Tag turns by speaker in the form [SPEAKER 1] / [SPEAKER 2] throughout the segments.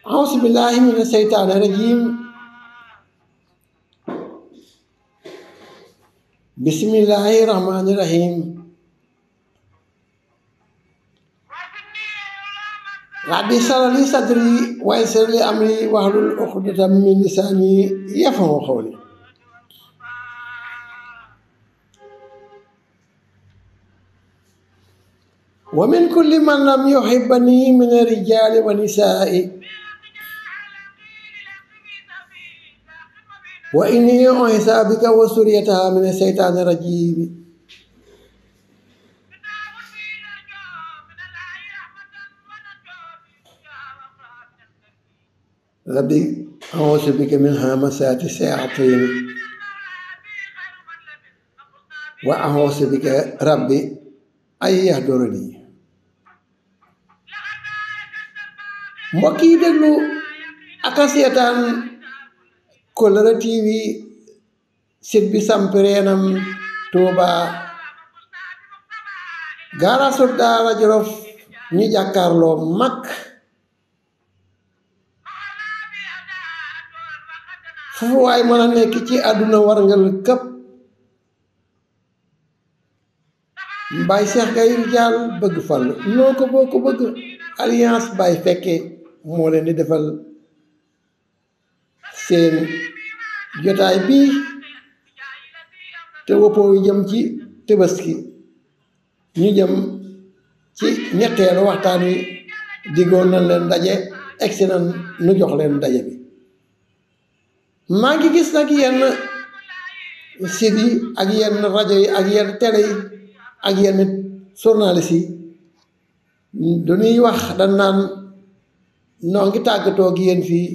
[SPEAKER 1] أعوذ بالله من الشيطان الرجيم بسم الله الرحمن الرحيم ربي اشرح لي صدري ويسر لي أمري واحلل عقدة من لساني يفقهوا قولي ومن كل من لم يحبني من الرجال والنساء وإني أعيذ بك وذريتها من الشيطان الرجيم ربي أعوذ بك من همزات الشياطين وأعوذ بك ربي أن يحضرني mbokk yi déglu ak a seetaan Kollere TV site bi samp reenam Tuuba gaarasu Daara Jolof ñu jàkkaarloo mag fu waay mën a nekk ci àdduna warngal këpp Baay Seex Gay Rijaal bëgg Fallu noo ko boo ko bëgg alliance Baay Fekke moo leen di defal seen jotaay bii te woppoo jëm ci Tabaski ñu jëm ci ñetteelu waxtaan wi diggoon nañ leen daje egsi nañ nu jox leen daje bi maa ngi gis nag yenn site yi ak yenn rajo yi ak yenn télé yi ak yenn journaliste yi dañuy wax dañ naan noo ngi tàggatoo gi yéen fii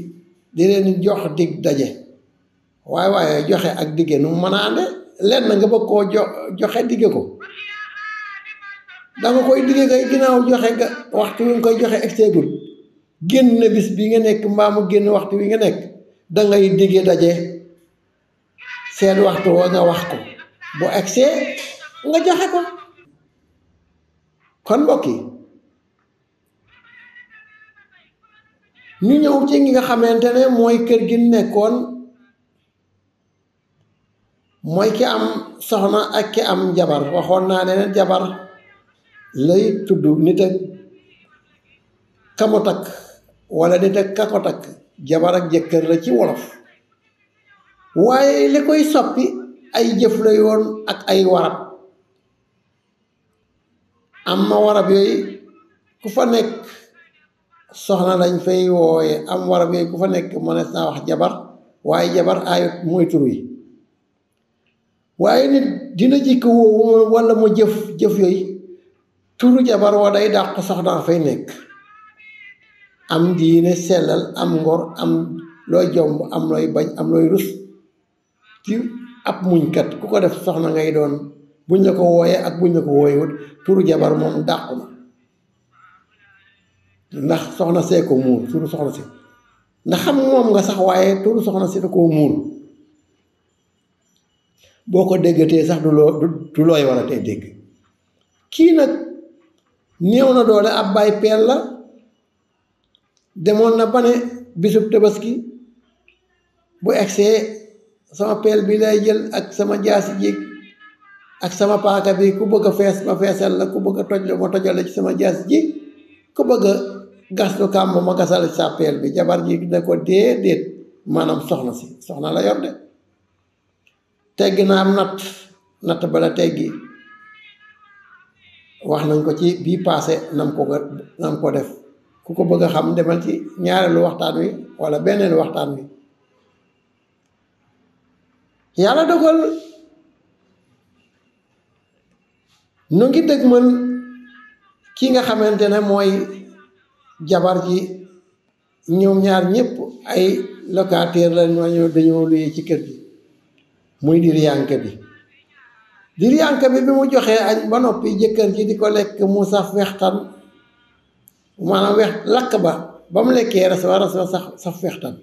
[SPEAKER 1] di leen jox dig daje waaye joxe ak digge nu mën a ànde lenn nga bëgg koo joxe digge ko danga koy digge kay ginnaaw joxe nga waxtu wi nga koy joxe egseegul génn bis bi nga nekk mbaa mu génn waxtu wi nga nekk dangay digge daje seen waxtu wa nga wax ko bu egsee nga joxe ko kon mbokk yi ñu ñëw ci ngi nga xamante ne mooy kër gi nekkoon mooy ki am soxna ak ki am jabar waxoon naa ne jabar lay tudd nit ak kamo takk wala nit ak kako takk jabar ak jëkkër la ci wolof waaye li koy soppi ay jëf la yoon ak ay warab am ma warab yooyu ku fa nekk soxna lañ fay wooye am warab yooyu ku fa nekk mënees naa wax jabar waaye jabar ayut mooy tur yi waaye nit dina jikko woowu walla mu jëf yooyu turu jabar wa day dàq soxna fay nekk am diine sellal am ngor am looy jomb am looy bañ am looy rus ci ab muñkat ku ko def soxna ngay doon buñ la ko wooyee ak buñ la ko wooyewut turu jabar moom dàqu na ndax soxna see ko muur turu soxna si ndax xam moom nga sax waaye turu soxna si da koo muur boo ko déggatee sax du looy war a tey dégg kii nag néew na doole ab baay peel la demoon na ba ne bisub Tabaski bu egsee sama peel bi lay jël ak sama jaasi ji ak sama paaka bi ku bëgg a fees ma feesal la ku bëgg a toj la ma tojal la ci sama jaasi ji ku bëgg a gas lu kàmb ma gasal ci sa peel bi jabar ji da ko déedéet maanaam soxna la yor de teggi na am natt bala teggi wax nañ ko ci bii paase nam ko def ku ko bëgg a xam demal ci ñaareelu waxtaan wi wala benneelu waxtaan wi yàlla dogal nu ngi dëgg mën ki nga xamante ne mooy jabar ji ñoom ñaar ñëpp ay locataire la dañoo luye ci kër gi muy diriyànke bi bi mu joxee añ ba noppi jëkkër ji di ko lekk mu saf wextan maanaam lakk ba mu lekkee res wa saf wextan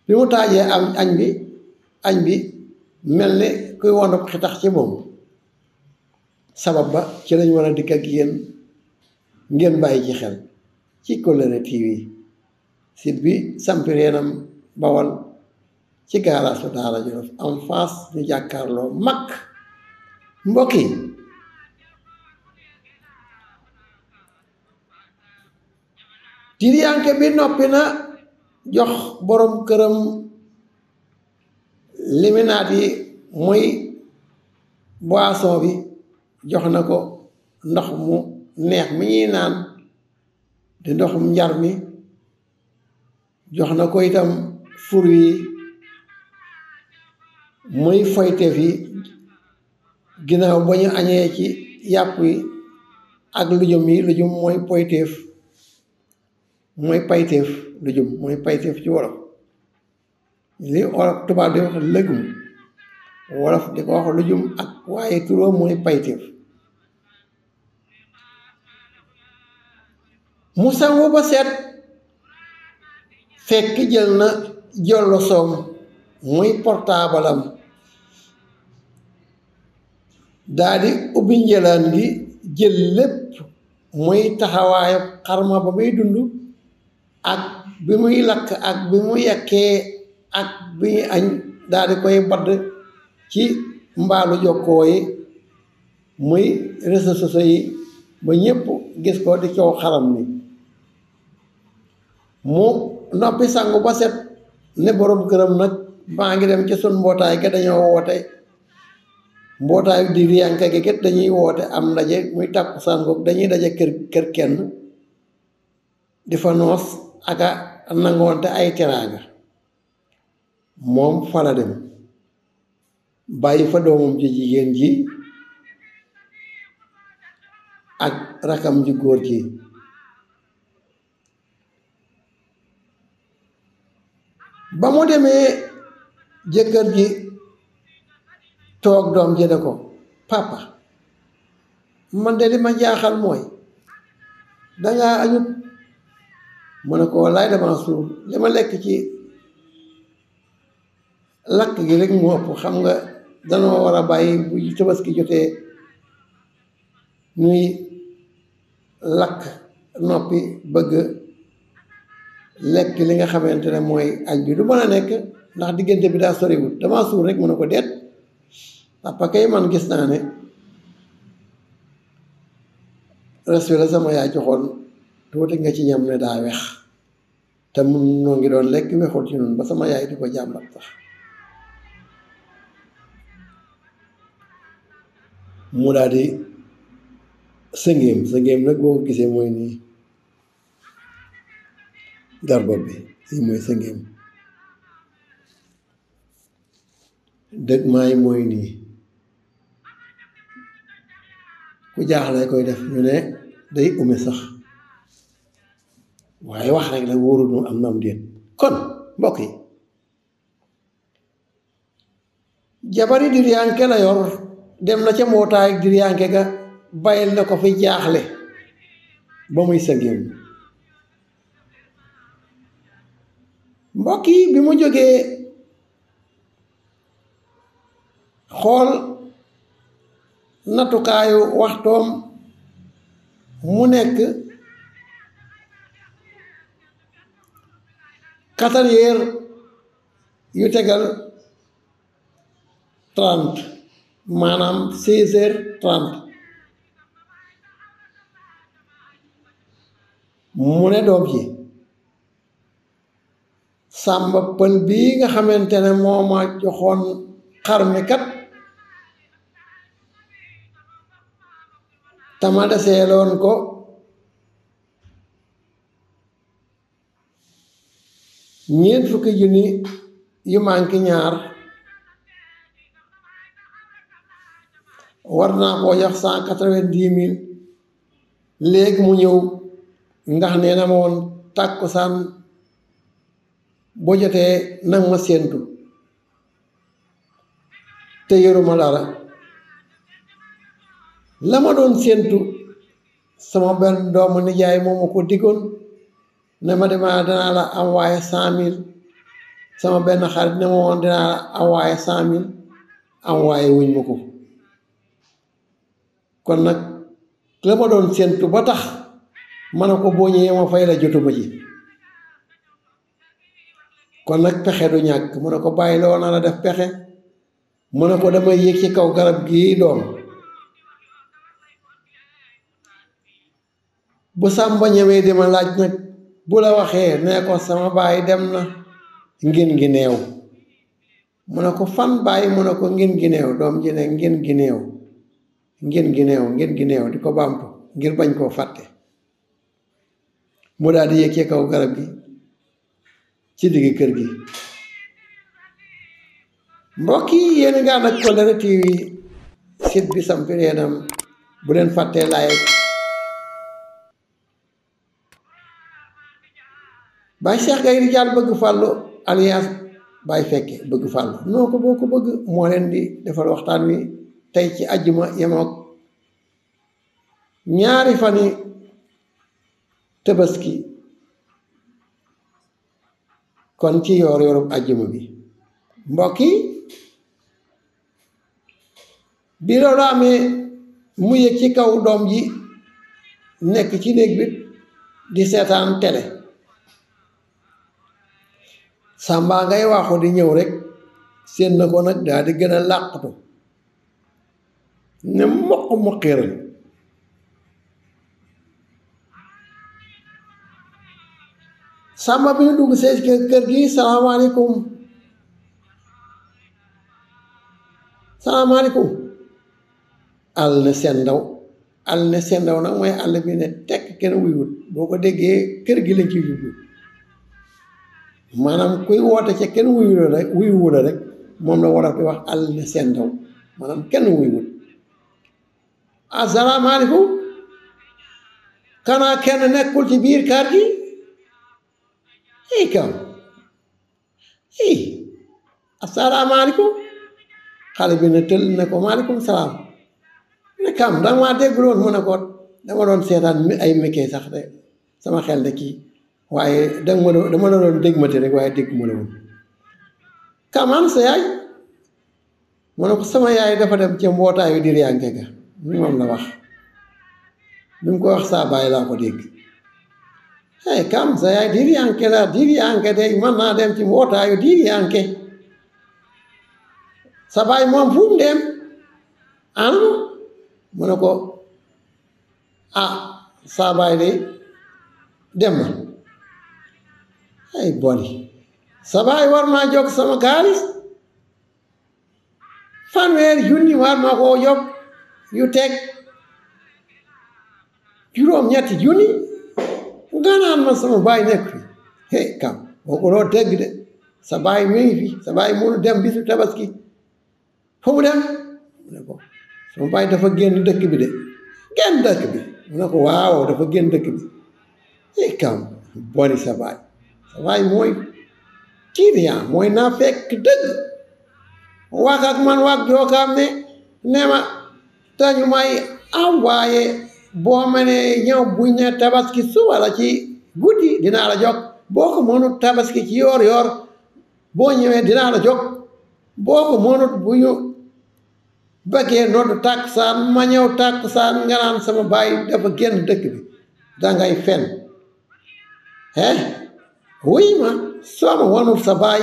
[SPEAKER 1] bi mu taajee am añ bi mel ni kuy wondu xitax ci moom sabab ba ci lañ war a dikk ak yéen ngeen bàyyi ci xel ci Kollere TV sit bi sampi reenam Bawal ci gaaraasu Daara Jolof en face ñu jàkkaarloo mag. mbokk yi tiriyanke bi noppi na jox borom këram liminaat yi muy boisson bi, jox na ko ndox mu neex mi ñuy naan di ndoxum njar mi, jox na ko itam fur yi muy foyteef yi ginnaaw ba ñu añee ci yàpp yi ak lujum yi. lujum mooy poyteef, mooy payteef. lujum mooy payteef ci wolof, li wolof tubaab di wax légume, wolof di ko wax lujum ak waaye turóom mooy payteef. mu sangu ba seet fekk jël na jollo soom muy portable am, daldi ubbi njëlaan gi jël lépp muy taxawaayu xarma ba muy dund ak bi muy lakk ak bi mu yekkee ak bi ñu añ, daldi koy badd ci mbaalu jokkoo yi muy réseaux sociaux yi ba ñépp gis ko di coow xaram ni. mu noppi sangu ba set ne borom këram nag maa ngi dem ci sun mbootaay ga dañoo woote, mbootaayu di riyanke gi kat dañuy woote am ndaje muy tàkkusaan goog dañuy daje kër kenn di fa noos aka nangoonte ay teraanga. moom fala dem bàyyi fa doomam ji jigéen ji ak rakam ji góor ji. ba mu demee jëkkër ji toog doom ji ne ko papa man de li ma jaaxal mooy dangaa añut. mu ne ko wallaay dama suur, li ma lekk ci lakk gi rek mu ëpp. xam nga danoo war a bàyyi bu Tabaski jotee ñuy lakk noppi bëgg lekk li nga xamante ne mooy añ bi. du mën a nekk ndax diggante bi daa soriwut, dama suur rek. mu ne ko deet papa kay man gis naa ne resto la sama yaay joxoon tuuti nga ci ñam ne daa wex, te mun noo ngi doon lekk wexul ci noonu ba sama yaay di ko jàmbat sax. mu daal di sëngéem nag boo ko gisee mooy nii garbob bi lii mooy sëngéem, dëgg maay mooy nii. ku jaaxle koy def ñu ne day ume sax, waaye wax rek la wóorul nu am na am déet. kon mbokk yi jabari diryanke la yor, dem na ca mbootaay diryanke ga bàyyil na ko fi jaaxle ba muy sëngéem. mbokk yi bi mu jógee xool nattukaayu waxtoom mu nekk 4 heures yu tegal 30, maanaam 16h30. mu ne doom ji Sàmba Pël bii nga xamante ne moo ma joxoon xar mi kat tama deseeloon ko ñeent fukki junni yu manqué ñaar, war naa koo jox 190 000. léegi mu ñëw ndax nee na ma woon tàkkusaan boo jotee nag ma séentu te yoruma dara. la ma doon séentu sama benn doomu nijaay moo ma ko diggoon ne ma danaa la envoyé 100 000. sama benn xarit ne ma woon dinaa la envoyé 100 000, envoyé wuñ ma ko. kon nag la ma doon séentu ba tax ma ne ko boo ñëwee ma fay la jotuma ji. kon nag pexe du ñàkk mu ne ko bàyyi loo nar a def pexe mu ne ko damay yéeg ci kaw garab gii doom bu Sàmba ñëwee di ma laaj nag bu la waxee nee ko sama baay dem na ngin gi neew mu ne ko fan baay mu ne ko ngin gi neew doom ji ne ngin gi neew ngin gi neew ngin gi neew di ko bàmtu ngir bañ koo fàtte mu daal di yéeg ci kaw garab gi ci digg kër gi mbokk yi yéen nga ànd ak Kollere TV site bi sampi reenam bu leen fàttee like Baye Cheikh Gaye Ridial bëgg fàllu alliance Baye Fekke bëgg fàllu noo ko boo ko bëgg moo leen di defal waxtaan wi tey ci àjjuma yemook ñaari fani Tabaski kon ci yoor yoorub àjjuma bi mbokk yi bi loolu amee mu yëg ci kaw doom ji nekk ci néeg bi di seetaan télé Sàmba ngay waxu di ñëw rek seen na ko nag daal di gën a làqatu ne mokk mokkiral Sàmba bi ñu dugg see kër gi salaamaaleykum salaamaaleykum àll ne seen ndaw nag mooy àll bi ne tekk kenn wuyut boo ko déggee kër gi lañ ci jublu maanaam kuy woote ca kenn wuyuwu la rek moom la war a di wax àll ne seen ndaw maanaam kenn wuyuwut asalaamaaleykum kanaa kenn nekkul ci biir kër gi kam asalaamaaleykum xale bi ne tël ne ko maaleykum salaam ne kam danga maa dégguloon mu ne ko dama doon seetaan ay mékkee sax de sama xel de kii waaye dama la doon dégg mate rek waaye dégg ma la woon kamaan sa yaay mu ne ko sama yaay dafa dem ci mbootaayu diriyànke ga moom la wax bi mu ko wax saa baay laa ko dégg kam sa yaay diriyànke la diriyànke de mën naa dem ci mbootaayu diriyànke sa baay moom fu mu dem anu mu ne ko sa baay de dem na boni sa baay war naa jóg sama xaalis fanweeri junni war na koo jóg yu teg juróom-ñetti junni nga naan ma sama baay nekk fi kam boo ko loo dégg de sa baay mi ngi fi sa baay mënu dem bisu Tabaski fu mu dem mu ne ko sama baay dafa génn dëkk bi de génn dëkk bi mu ne ko waaw dafa génn dëkk bi kam boni sa baay mooy client mooy naa fekk dëgg wax ak man wax joo xam ne ma tañu may envoyé boo mënee ñëw buñ ne Tabaski suba la ci guddi dinaa la jóg boo ko mënut Tabaski ci yoor boo ñëwee dinaa la jóg boo ko mënut bu ñu bëggee noddu tàkkusaan ma ñëw tàkkusaan nga naan sama baay dafa génn dëkk bi dangay fen wuy ma soo ma wanul sa baay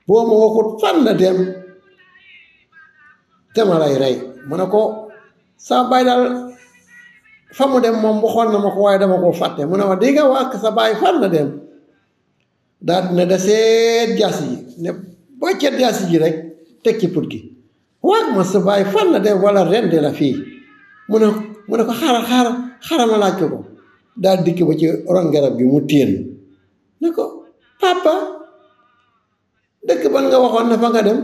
[SPEAKER 1] boo ma waxut fan la dem te ma lay rey mu ne ko sa baay daal fa mu dem moom waxoon na ma ko waaye dama koo fàtte mu ne ma di nga wax sa baay fan la dem daal dina da seet jaasi ji ne boccet jaasi ji rek teg ci put gi waag ma sa baay fan la dem wala rendi la fii mu ne ko xaaral ma laaj ko daal dikk ba ci ron garab gi mu téen ne ko papa dëkk ban nga waxoon na fa nga dem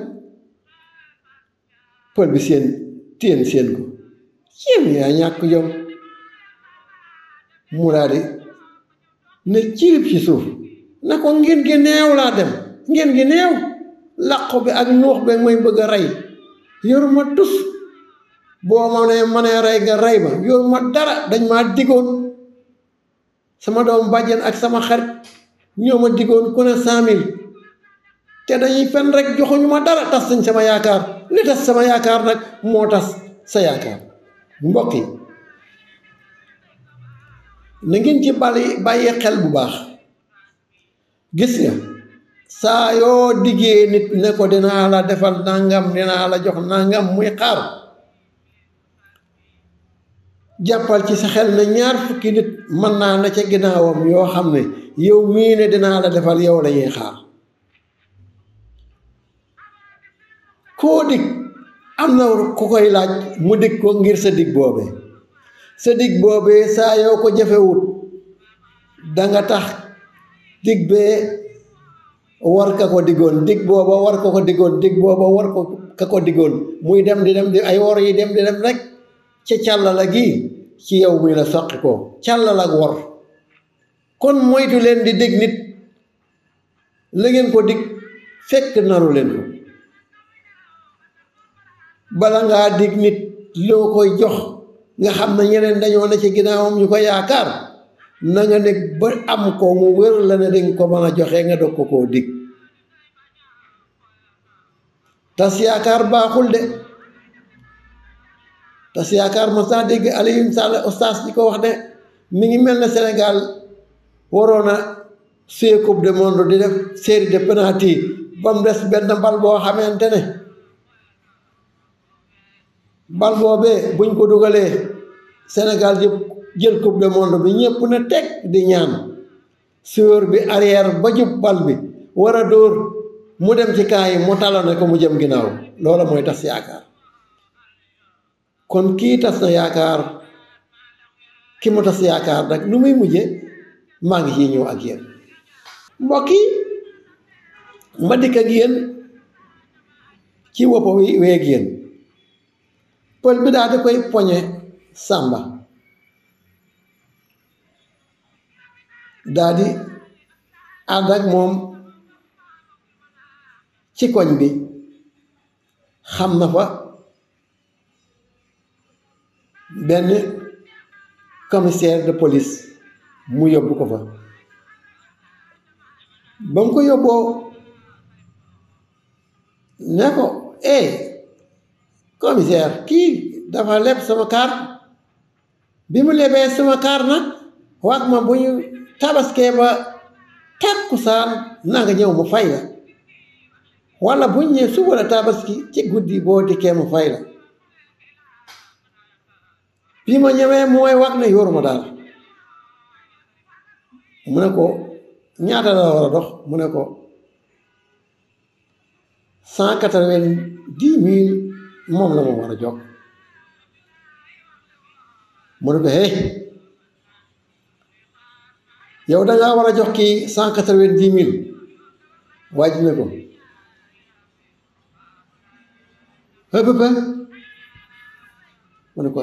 [SPEAKER 1] pël bi téen seen ko cim yaa ñàkk jom mu daal di ne cirib ci suuf na ko ngeen gi neew laa dem ngeen gi neew làqu bi ak nuux bi mooy bëgg a rey yoruma tus boo ma ne mënee rey nga rey ma yoruma dara dañ maa diggoon sama doom bàjjen ak sama xarit ñoo ma diggoon ku ne 100 000 te dañuy fen rek joxuñu ma dara tas nañ sama yaakaar li tas sama yaakaar nag moo tas sa yaakaar mbokk yi na ngeen ci bàyyi xel bu baax gis nga saa yoo diggee nit ne ko dinaa la defal nangam dinaa la jox nangam muy xaar jàppal ci sa xel ne ñaar fukki nit mën naa na ca ginnaawam yoo xam ne yow mii ne dinaa la defal yow lañuy xaar koo dig am na ku koy laaj mu dig ko ngir sa dig boobee sa dig boobee saa yoo ko jafewut danga tax dig bee war ka ko diggoon dig booba war ko ko diggoon dig booba war ko ka ko diggoon muy dem di dem di ay wor yi dem di dem rek ca càllala gi ci yow muy la soqi ko càllala ak wor kon moytu leen di dig nit la ngeen ko dig fekk naru leen ko bala ngaa dig nit loo koy jox nga xam ne ñeneen dañoo na ci ginnaawam ñu ko yaakaar na nga nekk ba am ko mu wér la ne dañ ko mën a joxe nga dog ko koo dig tas yaakaar baaxul de tas yaakaar ma sax dégg Alioune Sall oustaz di ko wax ne mi ngi mel ne Sénégal waroon a jouer coupe du monde di def série de penalty ba mu des benn bal boo xamante ne bal boobee buñ ko dugalee Sénégal yëpp jël coupe du monde bi ñëpp na teg di ñaan joueur bi arrière ba jub bal bi war a dóor mu dem ci kaa yi mu talone ko mu jëm ginnaaw loola mooy tas yaakaar kon kii tas na yaakaar ki mu tas yaakaar nag nu muy mujje maa ngi ciy ñëw ak yéen mbokk yi ma dikk ak yéen ci woppa wi weeg yéen pël bi daal di koy poñe sàmba daal di ànd ak moom ci koñ bi xam na fa benn commissaire de police mu yóbbu ko fa ba mu ko yóbboo ne ko commissaire kii dafa leb sama carte bi mu lebee sama carte nag wax ma bu ñu tabaskee ba takkusaan na nga ñëw mu fay la walla bu ñu ñëwee suba la tabaski ci guddi boo dikkee mu fay la bi ma ñëwee mooy wax ne yoruma daal mu ne ko ñaata la war a dox mu ne ko 190 000 moom la ma war a jox mu ne ko yow dangaa war a jox kii 190 000 waaj ne ko hëpp mu ne ko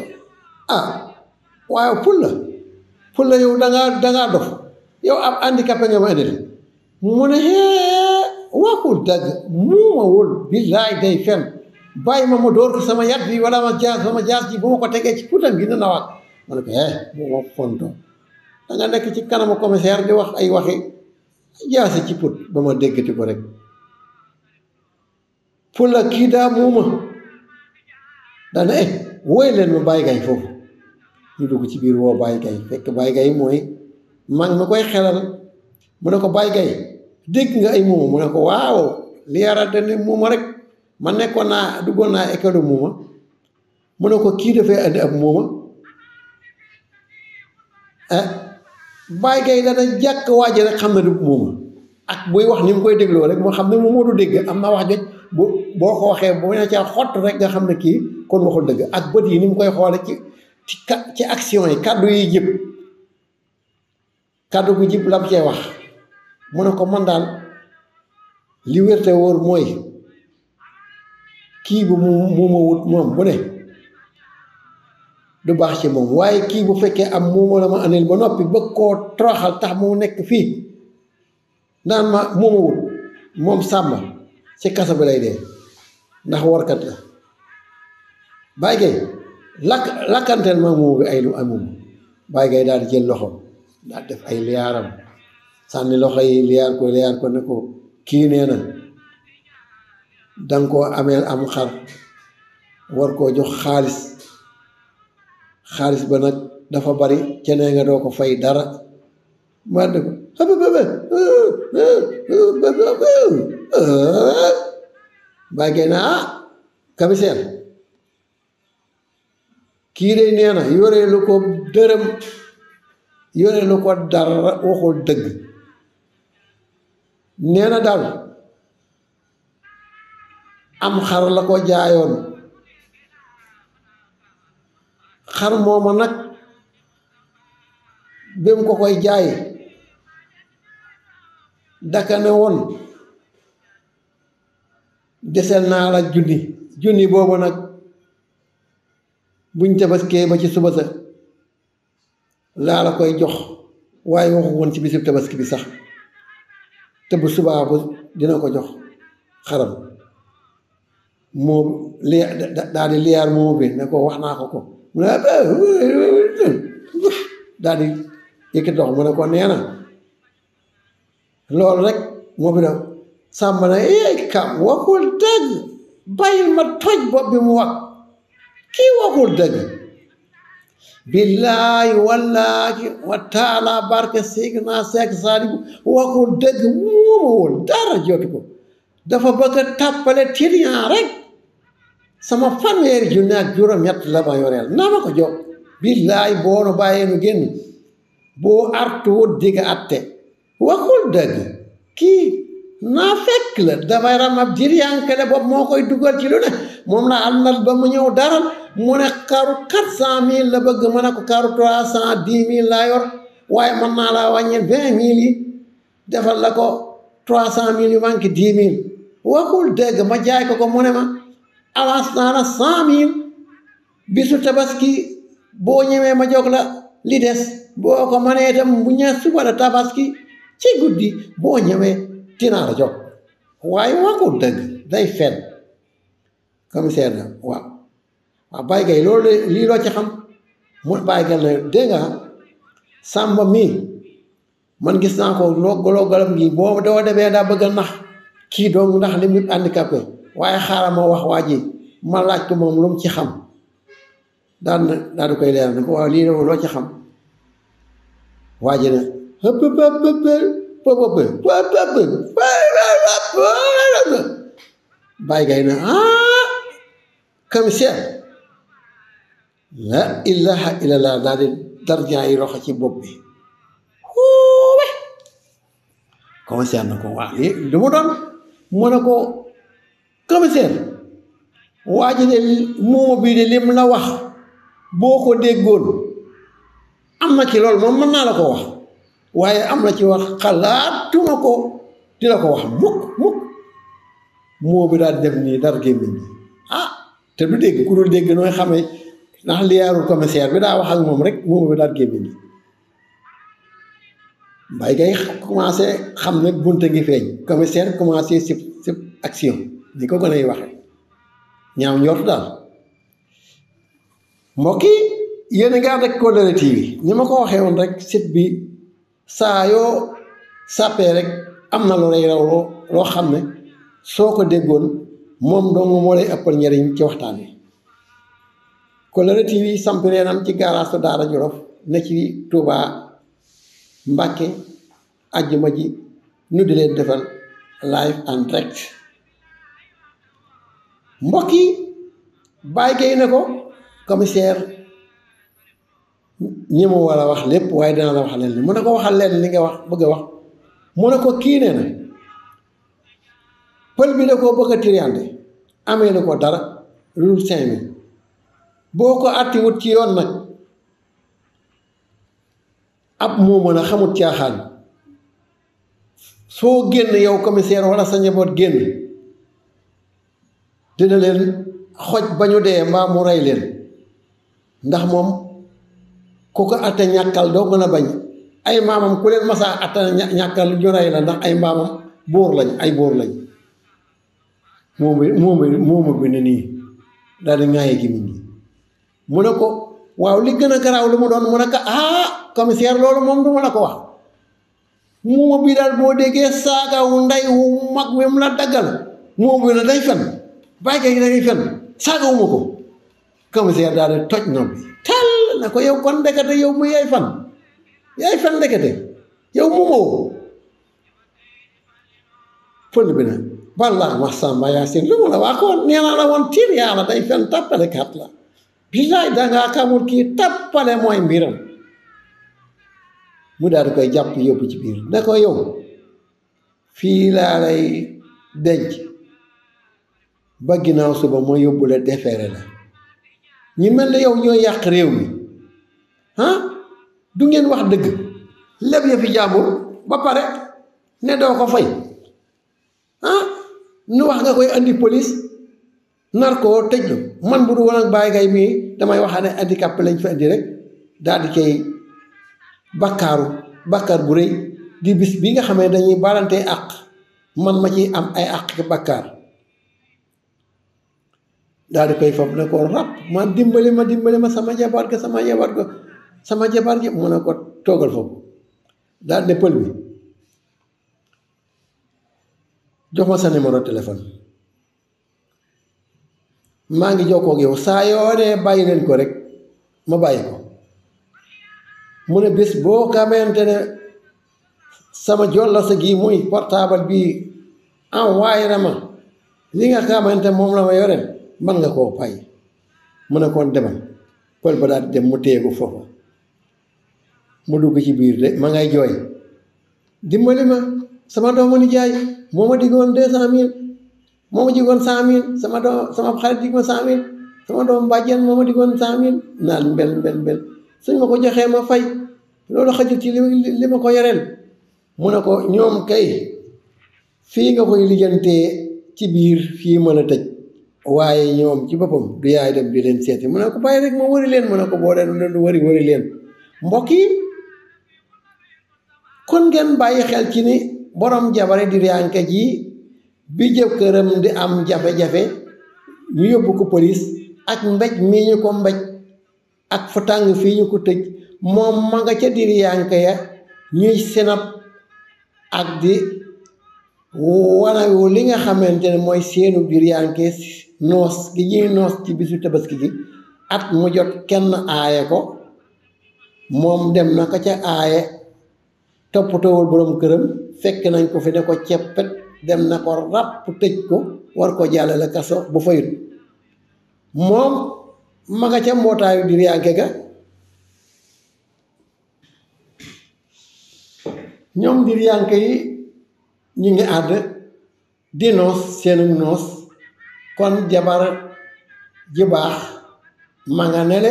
[SPEAKER 1] waaye pul la yow dangaa dof yow ab handicapé nga ma indil mu ne waxul dëgg muumawul billaay day fen bàyyi ma dóor ko sama yat bi wala sama jaas ji bu ma ko tegee ci putam gi na waat ma ne ko bu ma fonto danga nekk ci kanamu commissaire di wax ay waxi jaasi ci put ba ma déggati ko rek pula kii daa muuma dana wooy leen ma Baye Gaye foofu ñu dugg ci biir woo Baye Gaye fekk Baye Gaye mooy mag mi koy xelal mu ne ko Baye Gaye dégg nga ay muuma mu ne ko waaw li yara dane muuma rek man duggoon naa école muuma mu ne ko kii dafay andi ab muuma Baye Gaye dana jàkk waaji rek xam ne du muuma ak buy wax ni mu koy dégloo rek moo xam ne moom moo du dégg am na wax joj boo ko waxee bu ne ca xott rek nga xam ne kii kon waxul dëgg ak bët yi ni mu koy xoole ci action yi kàddu yi jëpp kàddu gu jëpp lam cee wax mu ne ko man daal li wérte wóor mooy kii bu muuma wut moom bu ne du baax ci moom waaye kii bu fekkee am muuma la ma andil ba noppi bëgg koo toroxal tax mu nekk fii naan ma muuma wut moom sàmba ci kaso bi lay dee ndax warkat la Baye Gaye lakkanteel ma muuma bi ay lu amum Baye Gaye daal di jël loxoom daal def ay liyaaram sànni loxo yi liyaar ko ne ko kii nee na danga koo ameel am xar war koo jox xaalis ba nag dafa bari cenee nga doo ko fay dara ma ne ko bàyyi gay na commissaire kii de nee na yoreelu ko dërëm yoreelu ko dara waxul dëgg nee na daal am xar la ko jaayoon xar mooma nag bi mu ko koy jaay daka ne woon desel naa la junni boobu nag buñ tabaskee ba ci suba sa laa la koy jox waaye waxu woon ci bisib tabaski bi sax te bu subaa bu dina ko jox xaram moom daal di liyaar moom bi ne ko wax naa ko mu ne daal di yëkkati dox mu ne ko nee na loolu rek moo bi def sàmm na kam waxul dëgg bàyyil ma toj bopp bi mu wax kii waxul dëgg billaahi wallaahi wa taala barke Seydina Seck Saalibu waxul dëgg moomawul dara jotu ko dafa bëgg a tàppale tiliyan rek sama fanweeri junne ak juróom-ñett la ma yoreel na ma ko jox billaahi boo nu bàyyee nu génn boo artuwut digga atte waxul dëgg kii naa fekk la dafay ram ab diriyànkale bopp moo koy dugal ci lu ne moom la àndal ba mu ñëw daral mu ne karu 400 000 la bëgg ma ne ko karu 310 000 laa yor waaye mën naa laa wàññil 20 000 yi defal la ko 300 000 yu manqué 10 000 waxul dëgg ma jaay ko mu ne ma avance naa la 100 000 bisu tabaski boo ñëwee ma jox la li des boo ko mënee itam bu ñëwee suba la tabaski ci guddi boo ñëwee dinaa la jox waaye waxul dëgg day fen commissaire la waaw Baye Gaye loolu lii loo ci xam mu Baye Gaye la dégg nga Samba mii man gis naa ko loo galam gi boo doo demee daa bëgg a nax kii doom ndax li mu handicapé waaye xaaral ma wax waa ji ma laaj ko moom lu mu ci xam daal di koy leeral ne ko waaw lii loo ci xam waa ji ne Baye Gaye ne commissaire la ilaha illallah daal di darjaa yi roxo ci bopp bi commissaire na ko waa lii lu mu doon mu ne ko commissaire waa ji de moo bii de lim la wax boo ko déggoon am na ci loolu moom mën naa la ko wax waaye am na ci wax xalaatuma ko di la ko wax mukk moo bi daal def nii dar gémmiñ bi te du dégg ku dul dégg nooy xamee ndax liyaarul commissaire bi daa wax ak moom rek moo bi daal gémmiñ bi Baye Gaye commencé xam ne bunte ngi feeñ commissaire commencé sib action ni ko gën a waxe ñaaw njort daal mbokk yi yéen a ngi ànd ak Kollere TV ni ma ko waxee woon rek site bi saa yoo sàppee rek am na lu lay raw loo xam ne soo ko déggoon moom dong moo lay ëppal njariñ ci waxtaan wi Kollere TV samp reenam ci gaaraasu Daara Jolof ne ci Touba Mbàkke ajjuma ji nu di leen defal live en direct mbokk yi Baye Gaye ne ko commissaire ñi mu war a wax lépp waaye dina la wax leen li mu ne ko waxal leen li nga wax bëgg a wax mu ne ko kii nee na pël bi da koo bëgg a tiriyande amee na ko dara lu 5000 boo ko àttiwut ci yoon nag ab moo mën a xamut caaxaan soo génn yow commissaire wala sa njaboot génn dina leen xoj ba ñu dee mbaa mu rey leen ndax moom ku ko atte ñàkkal doo gën a bañ ay maamam ku leen masaa atte ñàkkal ñu rey la ndax ay maamam buur lañ ay buur lañ moomu bi ne nii daal di ŋaaye gi nit ñi mu ne ko waaw li gën a garaaw lu mu doon mu ne ko commissaire loolu moom du ma la ko wax moom bi daal boo déggee saaga wu ndey wu mag wi mu la daggal moom bi ne day fen Baye Gaye da ngay fen saaga wu ma ko commissaire daal di toj nopp bi tel na ko yow kon ndekete yow mu yaay fan ndekete yow mu moo pël bi na ballaa ma Samba Yaasin lu mu la waa ko nee naa la woon tiir yàlla day fen tappale kat la billaay dangaa xamul kii tappale mooy mbiram mu daal di koy jàpp yóbbu ci biir ne ko yow fii laa lay denc ba ginnaaw suba moo yóbbu la defeere la ñi mel ne yow ñooy yàq réew mi du ngeen wax dëgg leb ya fi jàmbur ba pare ne doo ko fay nu wax nga koy andi police nar koo tëj la man bu du woon ak Baye Gaye mii damay wax ne handicap lañ fi andi rek daal di koy bàkkaar bu rëy di bis bi nga xamee dañuy balante àq man ma ci am ay àq bàkkaar daal di koy fab ne ko rab ma dimbali ma sama jabar gi mu ne ko toogal foofu daal ne pël bi jox ma sa numéro téléphone maa ngi jokkoo ak yow saa yoo ne bàyyi leen ko rek ma bàyyi ko mu ne bés boo xamante ne sama jolla sa gii muy portable bii envoyé na ma li nga xamante moom la ma yoreel man nga koo fay mu ne koon demal pël ba daal dem mu téegu foofa mu dugg ci biir de ma ngay jooy dimbali ma sama doomu nijaay moo ma diggoon 200,000 moo ma diggoon 100,000 sama xarit digg ma 100,000 sama doomu bàjjen moo ma diggoon 100,000 naan mbel suñ ma ko joxee ma fay loolu xajul ci li ma ko yoreel mu ne ko ñoom kay fii nga koy lijjantee ci biir fii mën a tëj waaye ñoom ci boppam du yaay dem di leen seeti mu ne ko bàyyi rek ma wëri leen mu ne ko boo leen du wëri leen mbokk yi kon ngeen bàyyi xel ci ni borom jabare di riyanke ji bi jëkkëram di am jafe-jafe ñu yóbbu ko police ak mbéj mii ñu ko mbéj ak fa tàng fii ñu ko tëj moom ma nga ca diriyanke ya ñuy senab ak di wanawu li nga xamante ne mooy seenu diriyanke noos gi ñuy noos ci bisu tabaski gi at mu jot kenn aaye ko moom dem na ko ca aaye toppatoowul borom këram fekk nañ ko fi ne ko ceppet dem na ko ràpp tëj ko war ko jàllale kaso bu fayut moom ma nga ca mbootaayu diriyanke ga ñoom diriyanke yi ñu ngi àdd di noos seenu noos kon jabar ju baax ma nga nele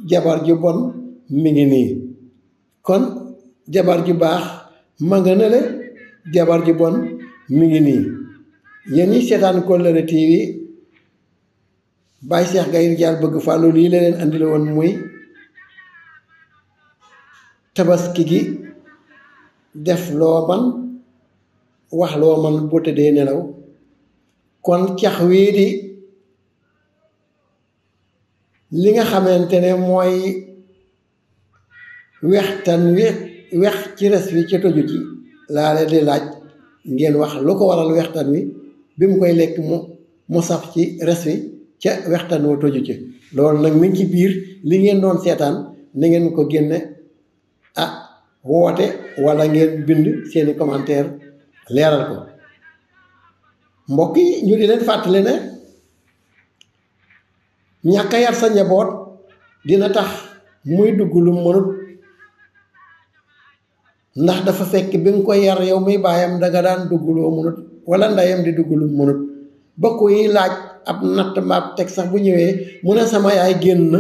[SPEAKER 1] jabar ju bon mi ngi nii kon jabar ju baax ma nga nele jabar ju bon mi ngi nii yéen ñi seetaan Kollere TV Baye Cheikh Gaye Ridial bëgg fàllu lii la leen andil woon muy tabaski gi def loo man wax loo man boo tëddee nelaw kon cax wii di li nga xamante ne mooy wextan wex ci res wi ca toju ci laa leen di laaj ngeen wax lu ko waral wextan wi bi mu koy lekk mu saf ci res wi ca wextan woo toju ci loolu nag mi ngi ci biir li ngeen doon seetaan na ngeen ko génne woote wala ngeen bind seeni commentaire leeral ko mbokk yi ñu di leen fàttali ne ñàkk a yar sa njaboot dina tax muy dugg lu mënut ndax dafa fekk bi nga koy yar yow muy baayam danga daan dugg loo mënut wala ndeyam di dugg lu mënut ba koy laaj ab natt mbaab teg sax bu ñëwee mu ne sama yaay génn na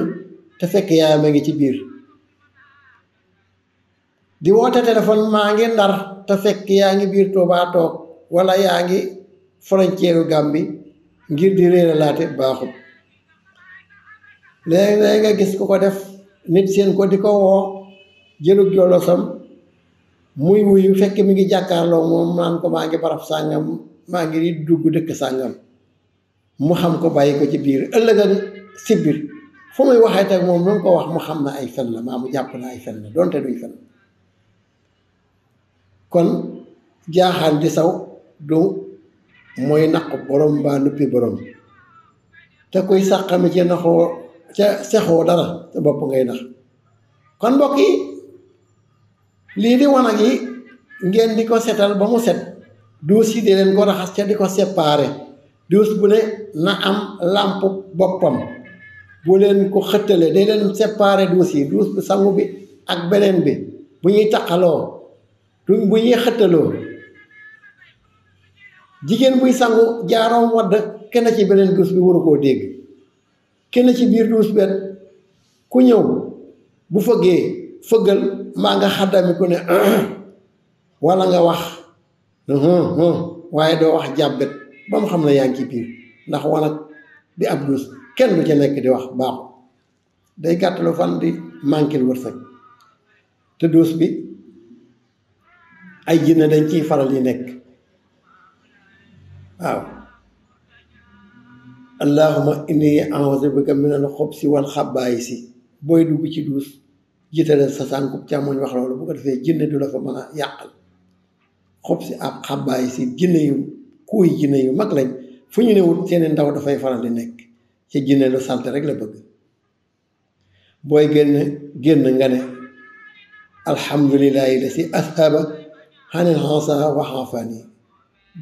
[SPEAKER 1] te fekk yaayam a ngi ci biir di woote téléphone maa ngi Ndar te fekk yaa ngi biir Tuubaa toog wala yaa ngi frontière Gàmbi ngir di réere laate baaxut léegi nga gis ku ko def nit seen ko di ko woo jëlug jolosam muy wuyu fekk mi ngi jàkkaarloo moom naan ko maa ngi barab sàngam maa ngi di dugg dëkk sàngam mu xam ko bàyyi ko ci biir ëllëg ak si biir fu muy waxee teg moom lu ko wax mu xam na ay fen la maa mu jàpp na ay fen la donte duy fen kon jaaxaan di saw du mooy naqu borom mbaa nuppi borom te kuy sàqami ci naxoo ca sexoo dara te bopp ngay nax kon mbokk yi lii di wanag yi ngeen di ko setal ba mu set duus yi di leen ko raxas ca di ko séparé duus bu ne na am làmp boppam bu leen ko xëttale day leen séparé duus yi duus bu sangu bi ak beneen bi bu ñuy taqaloo bu ñuy xëttaloo jigéen buy sangu jaaroom wadd kenn ci beneen duus bi waru koo dégg kenn ci biir duus benn ku ñëw bu fëggee fëggal maa nga xaddami ku ne walla nga wax waaye doo wax jàbbet ba mu xam ne yaa ngi ci biir ndax wanag di ab duus kenn du ca nekk di wax baaxu day gàttalu fan di mànkil wërsëg te duus bi ay jinne dañ ciy faral yi nekk waaw allahumma inni a'udhu bika min al-khubuthi wal khaba'isi booy dugg ci duus jiitale sa sànkub càmmoñ wax loolu bu ko defee jinne du la fa mën a yàqal xubsi ab khaba'isi jinne yu kuuy jinne yu mag lañ fu ñu newut seeni ndaw dafay faral di nekk ci jinne lu salte rek la bëgg booy génn nga ne alhamdulillahi la si ashaba xanil xansa waxaafani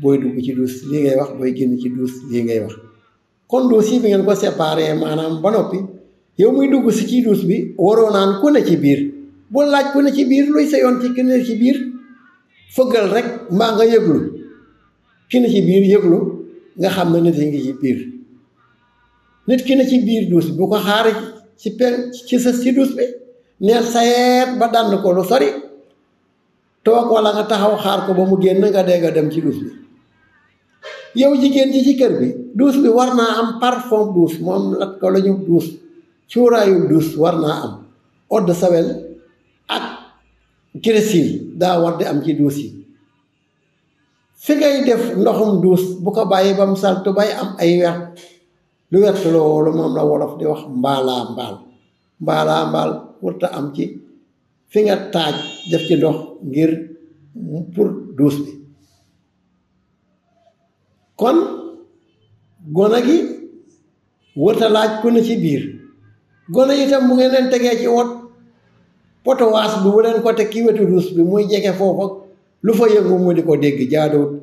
[SPEAKER 1] booy dugg ci duus lii ngay wax booy génn ci duus lii ngay wax kon duus yi bi ngeen ko séparé maanaam ba noppi yow muy dugg si ci duus bi waroo naan ku ne ci biir boo laaj ku ne ci biir luy sa yoon ci ki ne ci biir fëggal rek mbaa nga yëglu ki ne ci biir yëglu nga xam ne nit yi ngi ci biir nit ki ne ci biir duus bi bu ko xaari ci sa ci duus bi neel sayeet ba dànn ko lu sori toog walla nga taxaw xaar ko ba mu génn nga dégg a dem ci duus bi yow jigéen ji ci kër bi duus bi war naa am parfum duus moom lat ko lañu duus cuuraayu duus war naa am eau de Javel ak grésil daa war di am ci duus yi fi ngay def ndoxum duus bu ko bàyyi ba mu saltu bay am ay wert lu wert loolu moom la wolof di wax mbaalaa mbaal warta am ci fi nga taaj def ci ndox ngir pour duus bi kon gone gi warta laaj ku ne ci biir gone itam bu ngeen leen tegee ci wot potowaas bi bu leen ko teg ki wetu duus bi muy jege foofa lu fa yëngu mu di ko dégg jaaduwut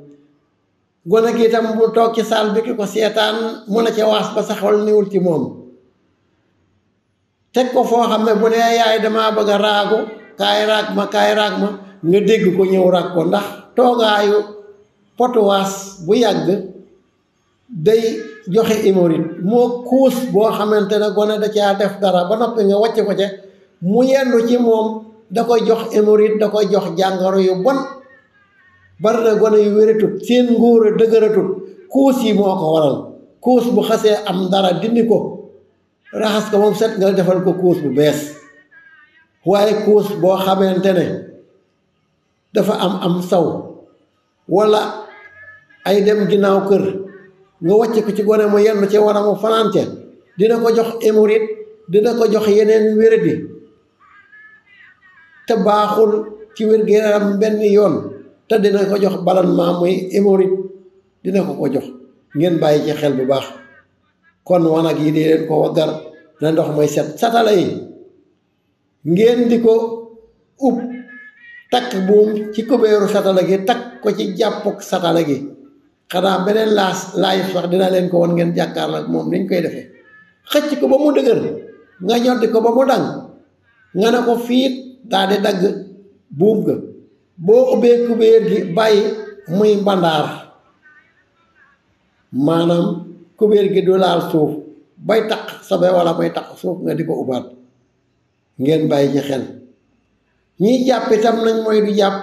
[SPEAKER 1] gone gi itam mu toog ci saal bi ki ko seetaan mu ne ca waas ba sa xol niwul ci moom teg ko foo xam ne bu dee yaay damaa bëgg a raagu kaay raag ma nga dégg ko ñëw raag ko ndax toogaayu potowaas bu yàgg day joxe hémorroïde moo kuus boo xamante ne gone da caa def dara ba noppi nga wàcc ko ca mu yendu ci moom da koy jox hémorroïde da koy jox jàngoro yu bon bari na gone yu wératut seen ngóor a dëgëratut kuus yi moo ko waral kuus bu xasee am dara dindi ko raxas ko moom set nga defal ko kuus bu bees waaye kuus boo xamante ne dafa am saw walla ay dem ginnaaw kër nga wàcc ko ci gone mu yenn ci war a mu fanaan ca dina ko jox hémorroïde dina ko jox yeneen wéradi te baaxul ci wér-gu-yaram benn yoon te dina ko jox ballonnement muy hémorroïde dina ko jox ngeen bàyyi ci xel bu baax kon wanag yi di leen ko waggar na ndox mooy set satala yi ngeen di ko ub takk buum ci kubéeru satala gi takk ko ci jàppuk satala gi xanaa beneen laay sax dina leen ko won ngeen jàkkaarloo ak moom niñ koy defee xëcc ko ba mu dëgër nga ñoddi ko ba mu dang nga ne ko fiit daa di dagg buum ga boo ubbee kubéer gi bàyyi muy mbandaar maanaam kubéer gi du laal suuf bay taq sobe walla bay taq suuf nga di ko ubaat ngeen bàyyi ci xel ñiy jàpp itam nañ mooy du jàpp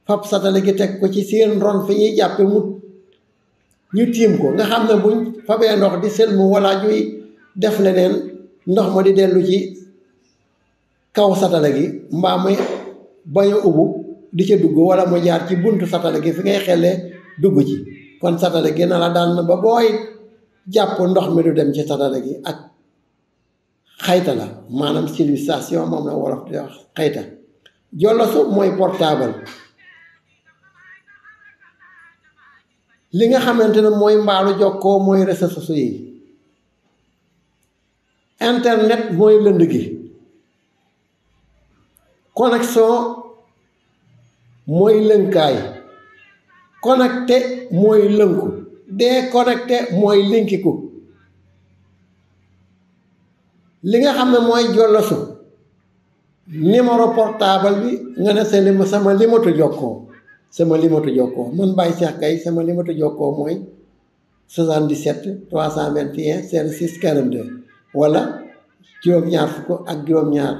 [SPEAKER 1] fab satale gi teg ko ci seen ron fi ñuy jàppe mut ñu tiim ko nga xam ne buñ fabee ndox di sëlmu walla ñuy def leneen ndox ma di dellu ci kaw satale gi mbaa muy bañ a ubbu di ca dugg walla mu jaar ci buntu satale gi fi ngay xellee dugg ci kon satale gi na la daan ba booy jàpp ndox mi du dem ci satale gi ak xayta la maanaam civilisation moom la wolof di wax xayta jollosu mooy portable li nga xamante ne mooy mbaalu jokkoo mooy réseaux sociaux yi internet mooy lënd gi connexion mooy lënkaay connecté mooy lënku déconnecté mooy linkiku li nga xam ne mooy jollosu numéro portable bi nga ne sama limatu jokkoo man Baye Cheikh Gaye sama limatu jokkoo mooy 77 321 06 42 wala juróom-ñaar fukk ak juróom-ñaar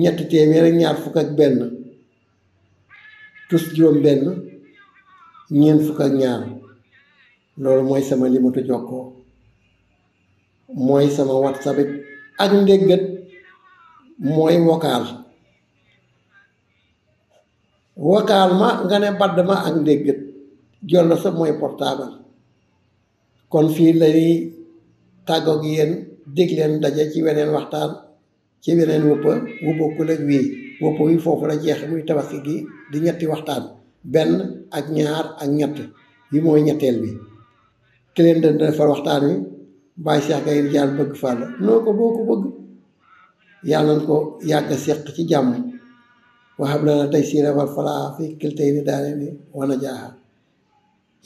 [SPEAKER 1] ñetti téeméer ak ñaar fukk ak benn tus juróom benn ñeent fukk ak ñaar loolu mooy sama limatu jokkoo mooy sama WhatsApp it ak ndéggat mooy vocal ma nga ne badd ma ak ndéggat jollo sa mooy portable kon fii lañuy tàggoog yéen dig leen daje ci weneen waxtaan ci weneen wuppa wu bokkul ak wii wuppa wi foofu la jeex muy tabaski gi di ñetti waxtaan benn ak ñaar ak ñett yi mooy ñetteel bi ki leen di defar waxtaan wi Baye Cheikh Gaye Ridial bëgg Fall noo ko boo ko bëgg yàlla nañ ko yàgg seq ci jàmm waxam la na tey siira wal falaa fi kiltay ni daane ni wana jaaxa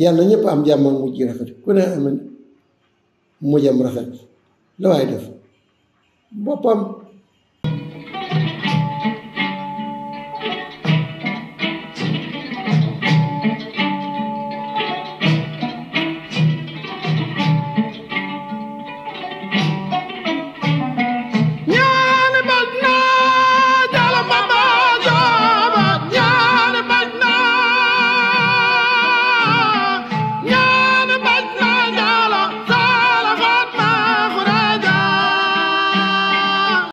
[SPEAKER 1] yàlla ñëpp am jàmm ak mujj rafet ku ne am mujjam rafet la waay def boppam